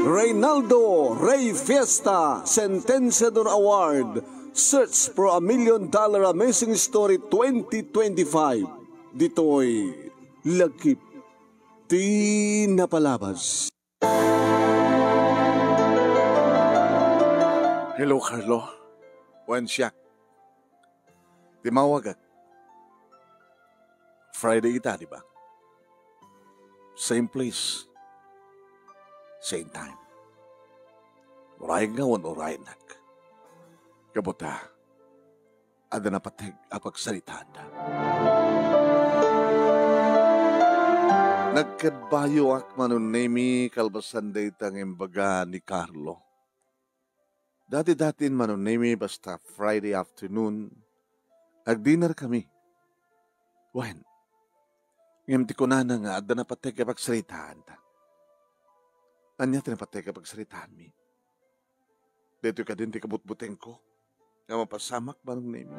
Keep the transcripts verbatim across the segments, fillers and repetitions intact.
Reynaldo Rey Fiesta Sentenciador Award, Search for a Million Dollar Amazing Story twenty twenty-five. Ditoy Lagip ti Napalabas. Hello, Carlo. Wen siak. Timawagak. Friday ita, di ba? Same place. Same time. Uray nga wen uraynak. Kabuta, adda napateg a pagsaritaanda. Nagkadbayoak, Manong Nemi, kalpasan dayta nga imbaga ni Carlo. Dati-datin, Manong Nemi, basta Friday afternoon, agdinner kami. Wen, ngem ti kunana nga adda napateg a pagsaritaanta. Ania ti napateg a pagsaritaanmi? Daytoy kadin ti kabutbutengko nga mapasamak, Manong Nemi.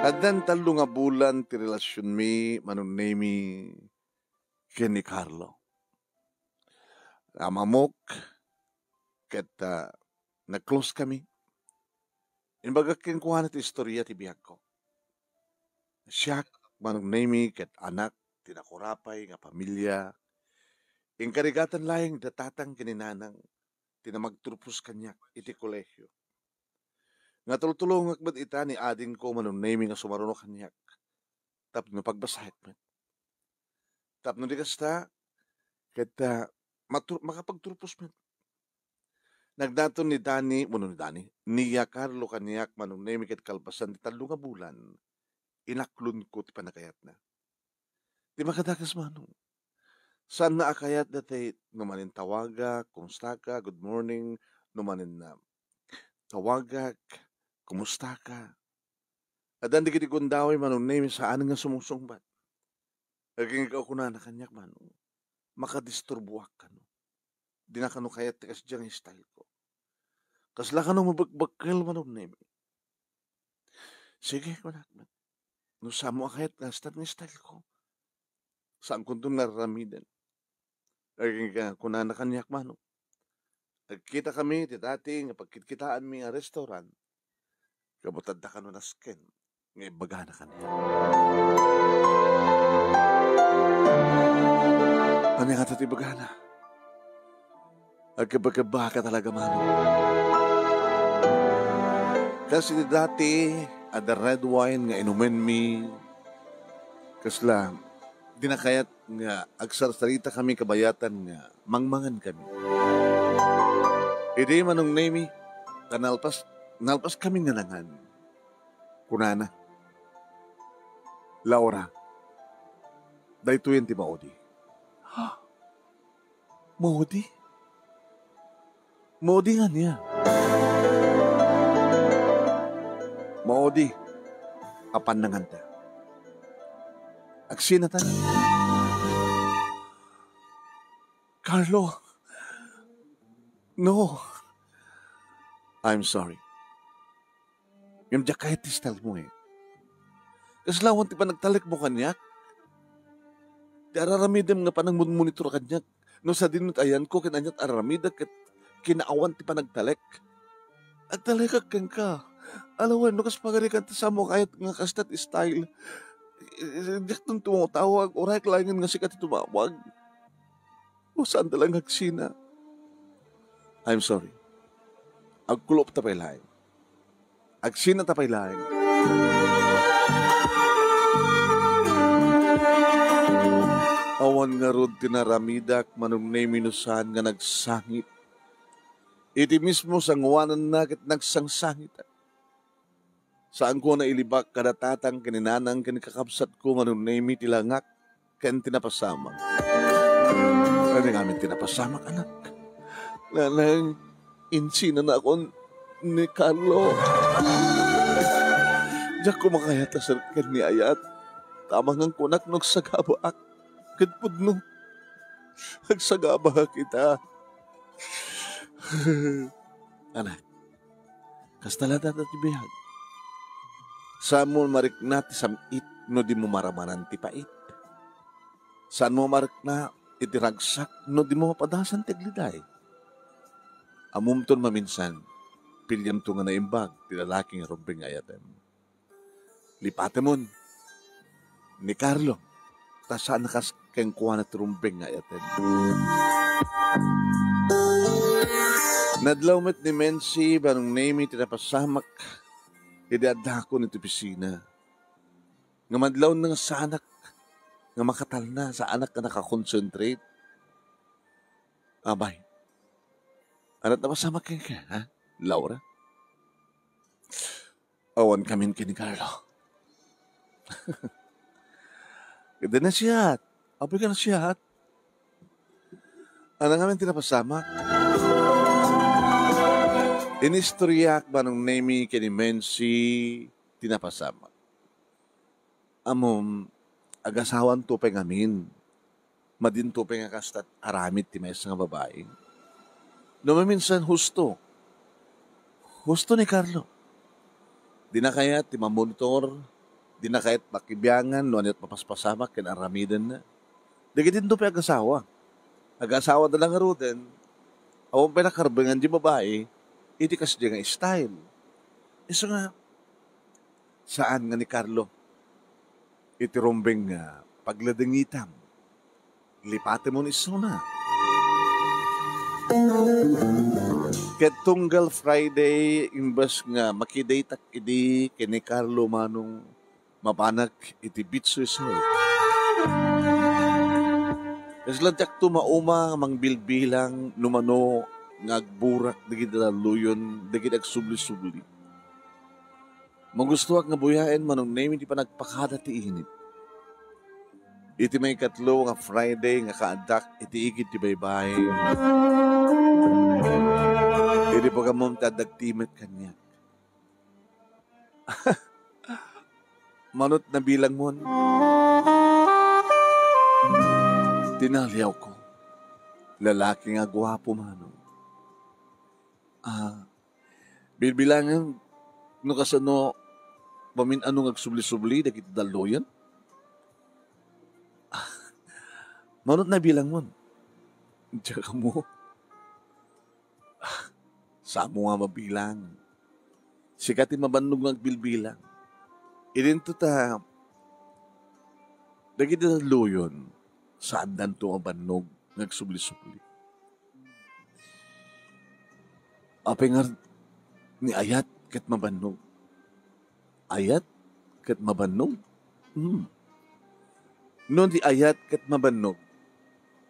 Addan tallo nga bulan ti relasionmi, Manong Nemi, ken ni Carlo. Amamok ket, ah, nag-close kami. Imbagak kenkuana ti istoria ti biagko. Siak, Manong Nemi, ket anak ti nakurapay nga pamilia, inkarigatan laeng da tatang ken ni nanang ti namagturpos kaniak iti kolehio. Nga tultulongak met ita ni adingko, Manong Nemi, nga sumaruno kaniak tapno pagbasaek met. Tapno di kasta, ket, ah, matur-, makapagturpos met. Nagdaton ni Dani, wenno ni Dani, ni ya Carlo kaniak, Manong Nemi, ket kalpasan ti tallo nga bulan, inaklonko ti panagkayatna. Ti makadakes, Manong, saanna a kayat daytoy no manen tawagak, "Kumustaka? Good morning." No manen, ah, tawagak, "Kumustaka?" Addan dagiti gundaway, Manong Nemi, saan nga sumusungbat. Agingga kunana kaniak, Manong, makadisturboak kano. Dina kano kayat ti kasdiay nga style ko. Kasla kano mabekbekkel, Manong Nemi. Sige, kunak met. No saanmo a kayat nga kasta nga style ko, saankonton nga ar-aramiden. Agingga kunana kaniak, Manong, agkitakami ti dati nga pagkitkitaanmi nga restaurant. Kabutadda kano nasken nga imbagana kaniak. Ania ngata ti ibagana? Agkabakabaka talaga, Manong. Kas iti dati, adda red wine nga inumenmi. Kasla, dina kayat nga agsarsaritami kabayatan nga mangmangankami. Idi, Manong Nemi, ta nalpas, nalpaskami nga nangan. Kunana, "Laura, daytoyen ti maudi." Ha? Maudi? Maudi nga ania? Maudi a pannanganta. Agsinatan. Carlo. No. I'm sorry. Ngem diak kayat ti style mo, eh. Kasla awan ti panagtalekmo kaniak. Ti ar-aramidem nga panangmunmonitor kaniak. No sadino ti ayanko ken aniat ar-aramidek ket kinaawan ti panagtalek. Agtalekak kenka. Ala wen, no kas pagarikan ti saanmo kayat nga kasta ti style. Eh, eh, diakton tumawag, urayek laengen nga sika ti tumawag. O, saanta la nga agsina. I'm sorry. Agkulopta pay laeng. Agsinata pay laeng. Awan ngarud ti naramidak, Manong Nemi, no saan nga nagsangit. Iti mismo sangoananna ket nagsangsangitak. Saanko a nailibak kada tatang ken ni nanang ken ni kakabsatko, Manong Nemi, ti langak ken ti napasamak. Ania ngamin ti napasamak, anak? Nanang, insinanakon ni Carlo. Diak koma kayat a serken ni ayat. Amangan kunak no agsagabaak ket pudno. Agsagabaak ita. Anak, kasta la dayta ti biag. Saanmo marikna ti sam-it no dimo maramanan ti pait. Saanmo marikna iti ragsak no di mo mapadasan ti agliday. Ammomton maminsan, piliamto nga naimbag ti lalaki nga rumbeng nga ayatem. Lipatemon ni Carlo, ta saan a kas kenkuana ti rumbeng nga ayatem. Nadlaw met ni Mensi, Manong Nemi, ti napasamak idi addakon iti opisina. Nga madlaw nga saanak nga makatalna, saanak nga nakakonsentrate. Abay, ania ti napasamak kenka, ha, Laura? Awan kamin ken ni Carlo. Ket di nasiat. Apay ka nasiat? Ania ngamin ti napasamak? Inistoryak, Manong Nemi, ken ni Mensi ti napasamak. Ammom, agasawanto pay ngamin. Madinto pay nga kasta aramid ti maysa nga babai. No maminsan, husto. Husto ni Carlo. Dina kayat ti mamonitor, dina kayat pakibiangan no aniat mapaspasamak ken aramidenna. Dagiti into pay agasawa. Agasawada la ngaruden, awan pay nakarbengan ti babai, iti kasdiay nga style. Isu nga, saan nga ni Carlo iti rumbeng nga pagladengitam. Lipatemon isuna. Ket tunggal Friday, imbes nga makidateak idi ken ni Carlo, Manong, mapanak iti beach resort. Kasla diakto mauma nga mangbilbilang no mano nga agburak dagiti dalluyon, dagiti agsubli-subli. Magustoak nga buyaen, Manong Nemi, ti panagpakada ti init. Iti maikatlo nga Friday nga kaaddak iti igid ti baybay, idi pagammom ti adda agtimek kaniak. Manot nabilangmon, tinaliawko. Lalaki nga guapo, Manong. Ah, Bilbilangan no kasano mamin-ano nga agsubli-subli dagiti dalluyon? Manot nabilangmon. Diak ammo. Saanmo nga mabilang. Sika ti mabannog nga agbilbilang. Idinto ta, dagiti dalluyon, saandanto mabannog nga agsubli-subli. Apay nga ni ayat ket mabannog? Ayat ket mabannog? Hmm. No di ayat ket mabannog,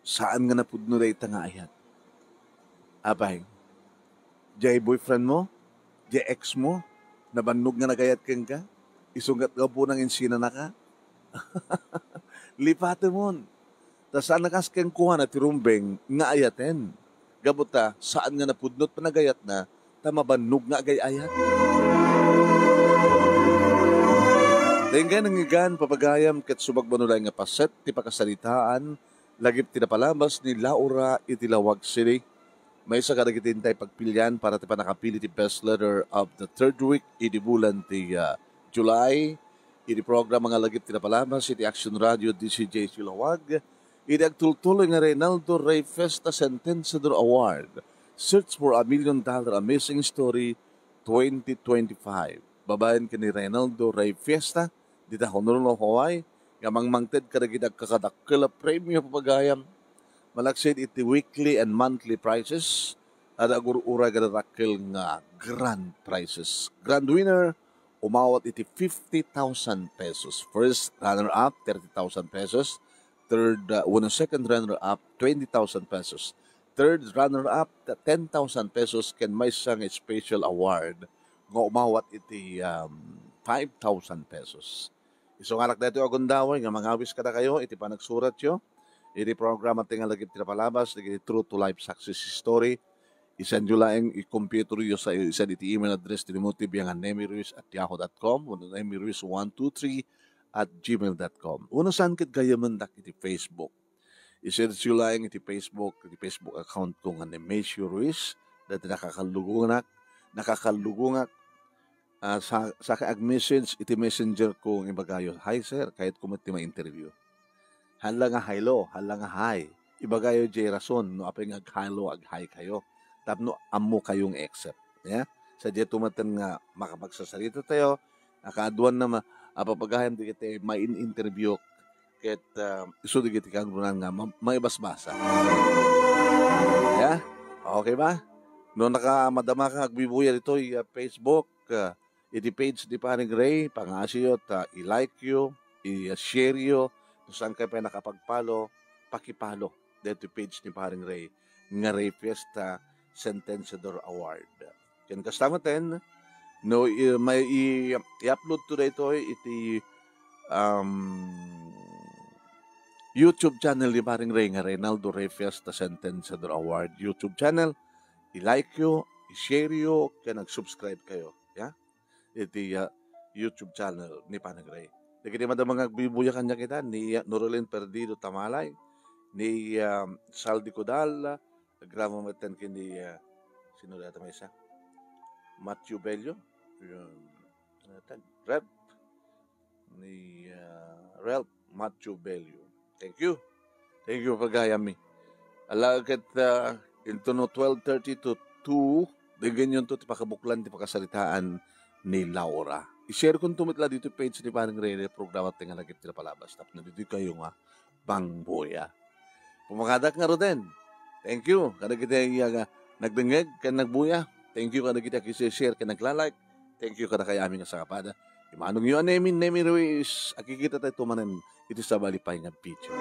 saan nga napudno dayta nga ayat. Apay, diay boyfriend mo, diay ex mo, nabannog nga nagayat kenka, isu nga gapu nang insinanaka? Lipatemon. Ta saan a kas kenkuana ti rumbeng nga ayaten. Gapu ta, saan nga napudno ti panagayatna, ta mabannog nga agay-ayat. Denggan nangigan, papagayam, ket subagmano laeng nga paset ti pakasaritaan, lagip ti napalabas ni Laura iti Lawag City. Maysa kadagiti intay pagpilian para ti pannakapili ti best letter of the third week idi bulan ti, ah, July. Iti programa nga lagip ti napalabas iti Action Radio D C J C Lawag, iti agtultuloy nga Reynaldo Rey Fiesta Sentenciador Award, Search for a Million Dollar Amazing Story twenty twenty-five. Babaen ken ni Reynaldo Rey Fiesta, dita Honolulu, Hawaii, nga mangmangted kadagiti agkakadakkel a premio papagayam, malaksid iti weekly and monthly prizes, adda agur-uray nga dakkel nga grand prizes. Grand winner, umawat iti fifty thousand pesos. First runner-up, thirty thousand pesos. Third, uh, wenno second runner-up, twenty thousand pesos. Third runner-up, ten thousand pesos, ken maysa nga special award nga umawat iti, um, five thousand pesos. Isu nga anak daytoy a gundaway nga mangawis kadakayo iti panagsuratyo iti programa ti nga lagip ti napalabas dagiti True to Life Success Story. Isanyo laeng i-computeryo sa, isan iti email address ti Timothy Biangan Nemi Ruiz at yahoo dot com, wenno Nemi Ruiz one two three at gmail dot com. Wenno saan ket gayyamen dak iti Facebook. I-search yo laeng iti Facebook, iti Facebook account ko nga Nemesio Ruiz, dati nakakallugonganak, nakakallugonganak, ah, sa, sa kay ag-message iti messenger ko nga ibagayo, "Hi, sir, kayatko met ti ma-interview." Haan la nga hello, haan la nga hi. ibagayo jay rason no apay nga aghalo, aghay kayo. Tapno ammo kayong accept. Ya? Sa jay tumaten nga makapagsasalita tayo, nakaaduan na ma-, apapagayam di kita main-interview ket, ah, isu di kita kangrunan nga ma-, maibasbasa. Ya? Okay ba? No nakamadama ka, agbibuya ditoy, ah, Facebook, ah, iti page ni Paring Ray, pangasiyo ta i-like yo, i-share yo, no saan kayo pay nakapag-follow, paki-follow dito page ni Paring Ray, nga Ray Fiesta Sentenciador Award. Ken kasta maten, no, i-, may i-, i-upload to daytoy iti, um, YouTube channel ni Paring Ray nga Reynaldo Ray Fiesta Sentenciador Award YouTube channel. I-like yo, i-share yo, ken nag-subscribe kayo. Ya? Iti, ah, YouTube channel ni Paring Ray. Dagiti madama nga agbibuya kaniak ita, ni, ah, Norolin Perdido Tamalay, ni, ah, Saldi Codal, agraman metten ken ni, ah, sino dayta maysa? Matthew Bello, yun, ano ta, Rep, ni, ah, Ralph Matthew Bello. Thank you. Thank you, pagayami. Ala ket, ah, intono twelve thirty to two, denggenyo to ti pakabuklan ti pakasaritaan ni Laura. I-share kon to met la dito page ni Paring Rene programa ti nga lagip ti napalabas. Tapno dito kayo nga pangbuya. Pumakadak nga Roden. Thank you. Kadagiti nga nagdengngeg ken nagbuya. Thank you kadagiti ag-share ken nagla-like. Thank you kadakayami nga sangapad. Imanong yo a Nemi, Nemi Ruiz. Agkikita tayo tumanen iti sabali pay nga video.